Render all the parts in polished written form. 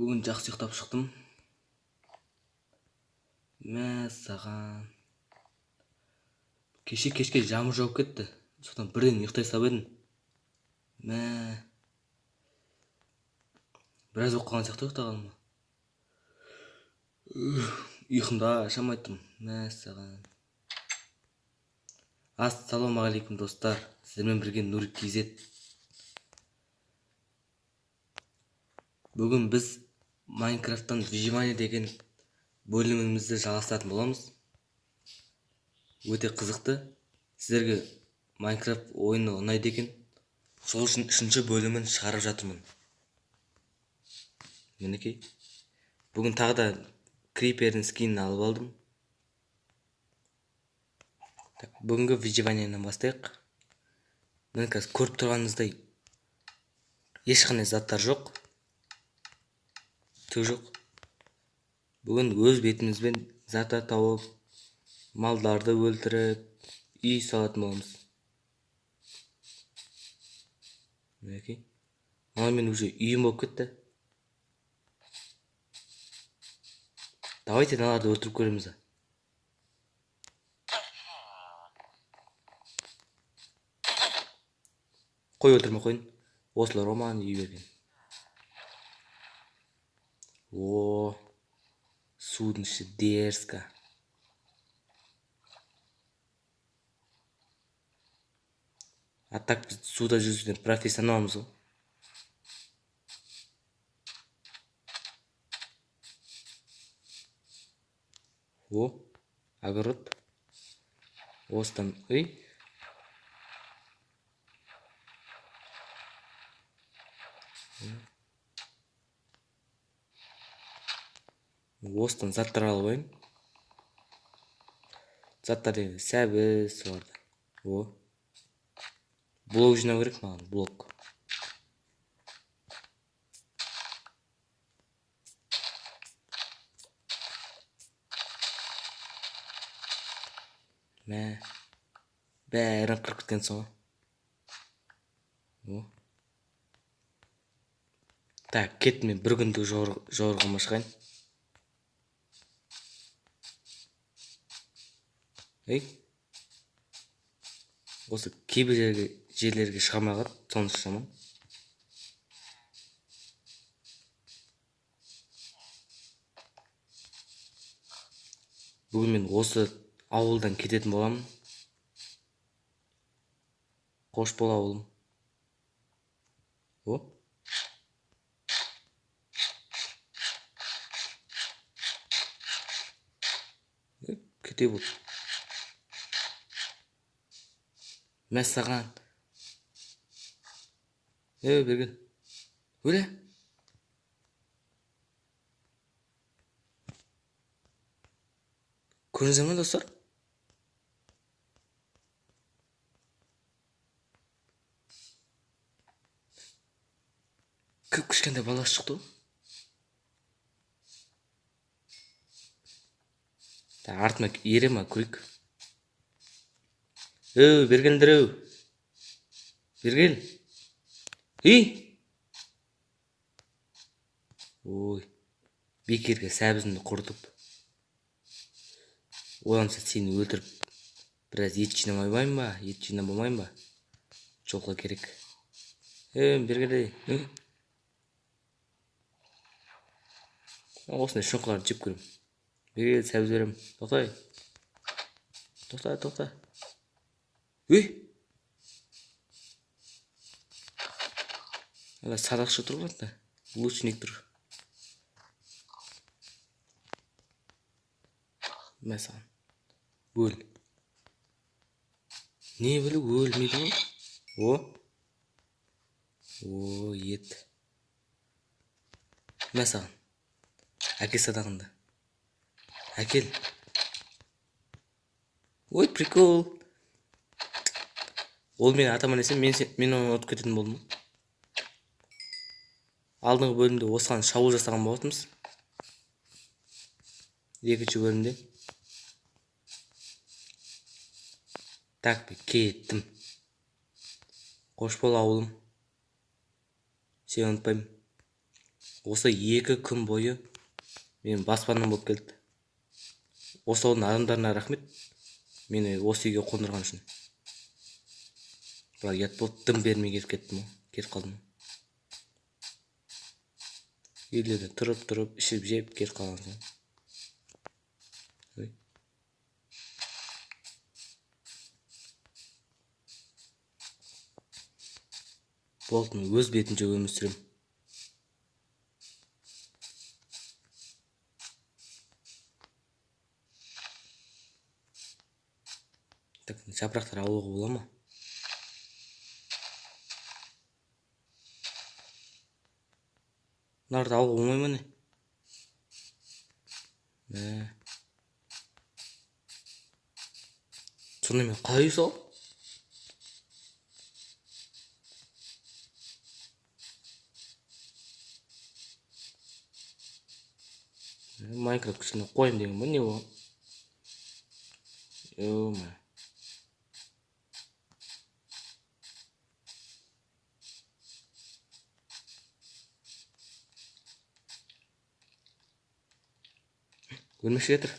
Бүгін жақсы ұйықтап шықтым. Мәссаған. Кеше кешке жаңбыр жауып кетті. Содан бірден ұйықтай салып едім. Мә. Біраз болып қалған сияқты ұйықтағаныма. Ұйқымды аша алмай тұрмын. Мәссаған. Ассалаумағалейкум достар. Сіздермен бірге Нурик KZ. Бүгін біз Майнкрафттан выживание деген бөлімімізді жалғастыратын боламыз. Өте қызықты. Сіздерге Майнкрафт ойыны ұнайды екен. Сол үшін үшінші бөлімін шығарып жатырмын. Мінекей. Бүгін тағы да Крипердің скинін алып алдым. Так, бүгінгі выживаниені бастайық. Міне қазір көріп тұрғаныңыздай ешқандай заттар жоқ. Түк жоқ. Бүгін өз бетімізбен заттар тауып, малдарды өлтіріп, үй салатын боламыз. Мінекей. Мына мен уже үйім болып кетті. Давайте мыналарды өлтіріп көреміз. Қой өлтірмей қойын. Осылар маған үй берген. О, судың іші дерзко. А так біз суда жүзуден профессионалмыз ғой. О, огород. Осыдан үй. Осыдан заттар алып алайын. Заттар деген сәбіз соларды. О. Блок жинау керек маған, блок. Мә. Бәрін қырып кеткен соң. О. Так, кеттім мен бір күндік жорығыма шығайын. Ей. Осы кейбір жерлерге шыға алмай қалады, сонысы жаман. Бүгін мен осы ауылдан кететін боламын. Қош бол ауылым. О. Кете болды. Мәссаған. Ей, берген. Өле. Көрдіңіздер ме, достар? Кіп кішкентай бала шықты ғой. Артыма ере ма, көрейік. Өу, бергендір өу. Бергел. Ей! Ой, бекерге сәбізімді құртып. Оданша сені өлтіріп, біраз ет жинамай болмайын ба? Ет жинап болмайын ба? Жолға керек. Ей, бергел. Осындай шұңқырларды жеп көремін. Бергел, сәбіз беремін. Тоқтай. Тоқта, тоқта. Үй! Ала садақшы тұр ғой артында. Лучник тұр. Мә саған. Өл. Не білу өлмейді ғой. О. О, ет. Мә саған. Әкел садағыңды. Әкел. Ой, прикол. Ол мені атаман десем, мен оны ұтып кететін болдым. Алдыңғы бөлімде осыған шабуыл жасаған болатынбыз. Екінші бөлімде. Так, кеттім. Қош бол ауылым. Сені ұмытпаймын. Осы 2 күн бойы мен баспанам болып келді. Осы ауылдың адамдарына рахмет, мені осы үйге қондырған үшін. Бірақ ұят болды, дым бермей кетіп кеттім ғой, кетіп қалдым. Үйлерде тұрып-тұрып, ішіп жеп кетіп қалған соң. Ой. Болды, мен өз бетімше өмір сүремін. Так, жапырақтар алуға бола ма? Мыналарды алуға болмай ма не? Мә. Сонда мен қалай үй саламын? Майнкрафт кішкене қоямын деген ба, не болған? Ё-моё. Өрмекші жатыр.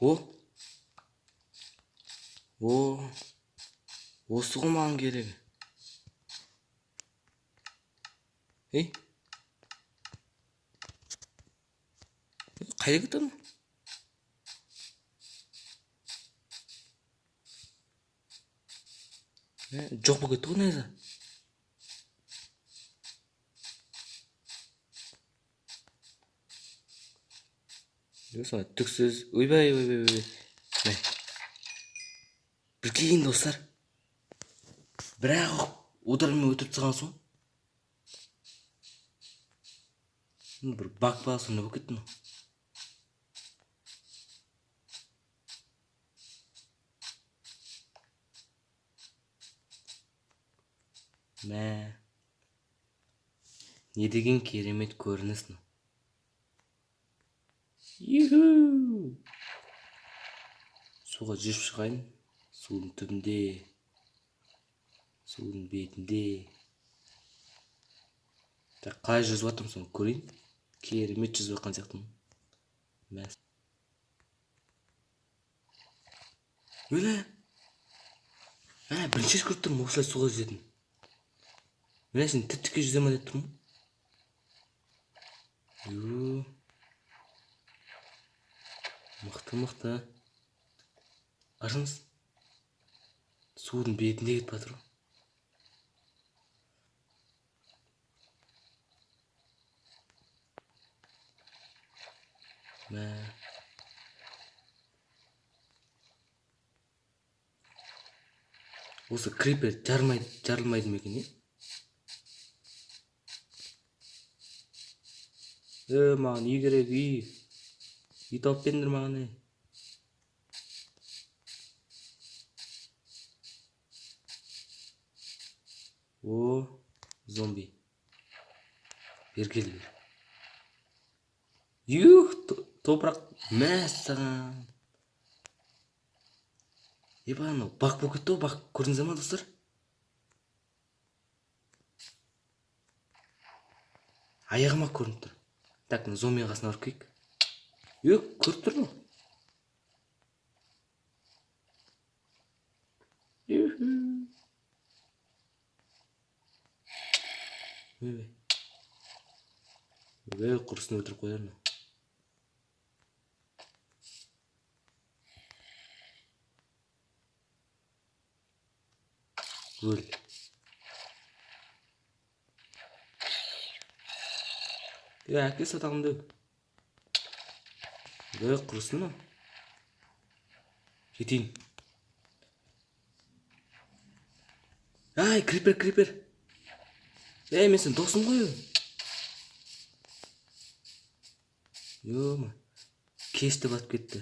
О! О! Осы ғой маған керегі. Ей! Қайда кетті анау? Жоқ болып кетті ғой негізі. Сонда түксіз. Ойбай, ойбай, ойбай. Мә. Прикинь, достар. Бірақ удармен өлтіріп тастаған соң. Бір баг па, сондай болып кетті мынау. Мә. Не деген керемет көрініс мынау. Юху! Суға жүзіп шығайын. Судың түбінде, судың бетінде. Так, қалай жүзіп жатырмын соны көрейін. Керемет жүзіп жатқан сияқтымын. Мә. Өлә! Мә, бірінші рет көріп тұрмын осылай суға жүзетін. Міне сен тіп-тіке жүзе ма деп тұрмын. Ю. Мықты, мықты. Қарасаңыз, судың бетінде кетіп жатыр ғой. Мә. Осы крипер жарылмайды ма екен, е? Маған үй керек, үй. Үй тауып беріңдер маған, ей. О, зомби. Бері кел, бері. Юх, топырақ. Мәссаған. Еба, анау бақ болып кетті ғой, бақ. Көрдіңіздер ма, достар? Аяғыма көрініп тұр. Так, мына зомби қасына барып келейік. Е, көріп тұр ғой. Юху. Ойбай. Ойбай, құрысын өлтіріп қояр мынау. Өл. Е, әке сатамын деп. Ой, құрысын мынау. Кетейін. Ай, крипер, крипер. Ей, мен сенің досым ғой. Ё-ма. Кешті батып кетті.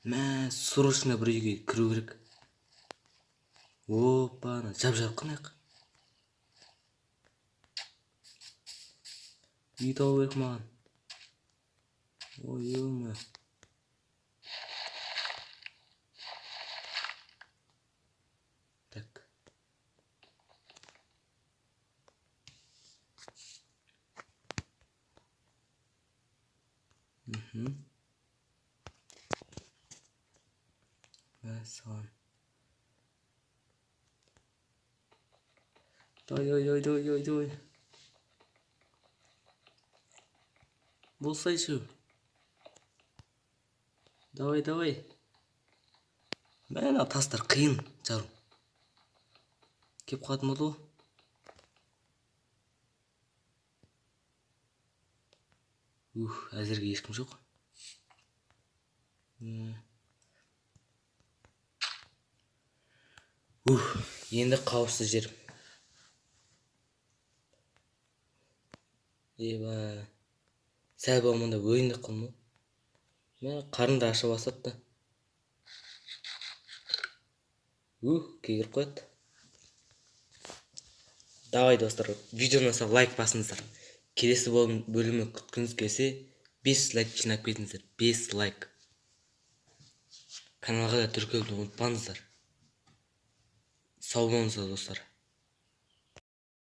Мә, срочно бір үйге кіру керек. Опа, ана жап-жарық қынайық. Үй табу керек маған. Ой, ё-ма. Так. Мәссаған. Давай, давай, давай, давай, давай, давай. Болсайшы. Давай, давай. Мә, ана тастар қиын жару. Кеп қалатын болды ғой. Ух, әзірге ешкім жоқ. Ух, енді қауіпсіз жер. Еба, сәл болмағанда өлейін деп қалдым ғой. Мә, қарным да аша бастады да. Ух, кегіріп қояды. Давай, достар, видеоны ұнаса лайк басыңыздар. Келесі бөлімі күткіңіз келсе, 5 лайк жинап кетіңіздер. 5 лайк. Каналға да тіркелуді ұмытпаңыздар. Сау болыңыздар, достар.